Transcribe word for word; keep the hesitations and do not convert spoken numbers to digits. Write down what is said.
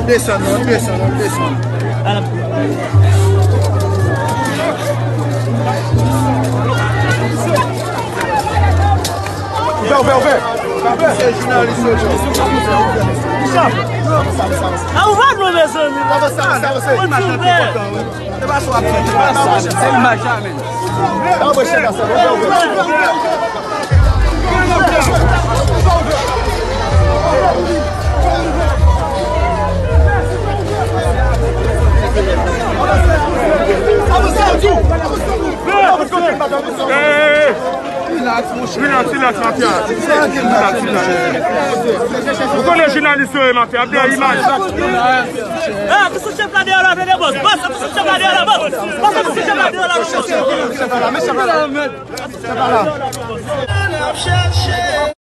Desann, non, desann, non, desann. Ouvè, ouvè, ouvè. Ouvè. Se jounalis yo, yo. A, ou pa dwe, mezanmi. Sa va, sa va, sa va, se imaj la ki enpòtan, wi. Se pa sa w ap fè, se pa sa w ap fè. Se imaj la, men. Sa va, chèf la, sa va, ouvè, ouvè. Hey! Relax, relax, mafya. Relax, relax. Ou konnen jounalis yo ye, mafya, ap dèyè imaj. Ah, ki sou chèf la deyò la, tande, bòs. Bòs, ki sou chèf la deyò la, bòs. Bòs, ki sou chèf la deyò la, bòs. Chèf la, men chèf la. Chèf la.